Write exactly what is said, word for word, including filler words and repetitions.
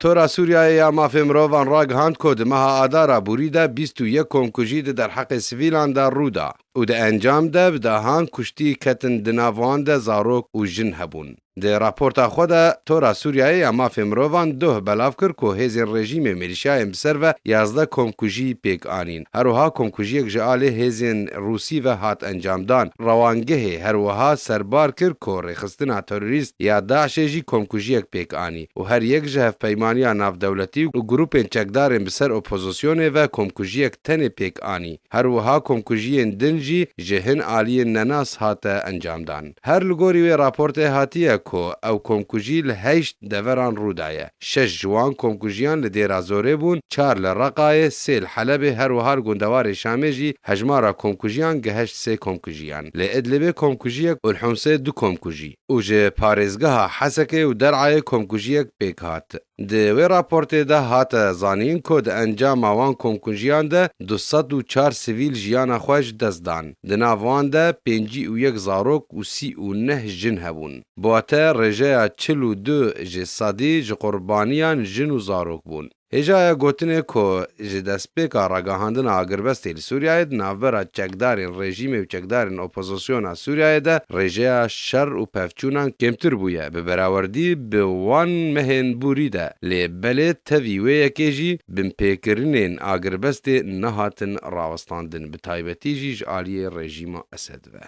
Tora Sûriyeyê ya Mafê Mirovan ragihand ku di meha Adara borî de bîst û yek komkujî di derheqê sivîlan de rû da û di encam de bi dehan kuştî ketin, di nav wan de zarok û jin hebûn. Di raporta xwe de Tora Sûriyeyê ya Mafê Mirovan doh belav kir ku hêzên rejîmê û milîşyayên bi ser ve yazdeh komkujî pêk anîn. Her wiha komkujiyek ji alî hêzên Rûsî ve hat encamdan. Rewangehê her wiha serbar kir ku rêxistina terorîst ya DAIŞê jî komkujiyek pêk anî û her yek ji hevpeymaniya navdewletî û grûpên çekdarên bi ser opozisyonê ve komkujiyek tenê pêk anî. Her wiha komkujiyên din jî ji hin aliyên nenas hate encamdan. Her li gorî wê raportê hatiye ku ew komkujî li heşt deveran rû daye. Şeş ji wan komkujiyan li Dêra Zorê bûn, çar li Reqayê, sê li Helebê, her wiha li gundewarê Şamê jî hejmara komkujiyan gihişt sê komkujiyan. Li Idlibê komkujiyek û li Humsê du komkujî û ji parêzgeha Hesekê û Der'ayê komkujiyek pêk hat. Di wê raportê de hate zanîn ku di encama wan komkujiyan de du sed û çar sivîl jiyana xwe ji dest dan. Di nav wan de pêncî û yek zarok û sî û neh jin hebûn. Bi wate rêjeya çil û du ji sedî ji qurbaniyan jin û zarok bûn. Hêjaya gotinê ku ji destpêka ragihandina agirbestê li Sûriyeyê di navbera çekdarên rejîmê û çekdarên opozisyona Sûriyeyê de rêjeya şer û pevçûnan kêmtir bûye bi berawerdî bi wan mehên borî de, lê belê tevî wê yekê jî binpêkirinên agirbestê nehatin rawestandin, bi taybetî jî ji aliyê rejîma Esed ve.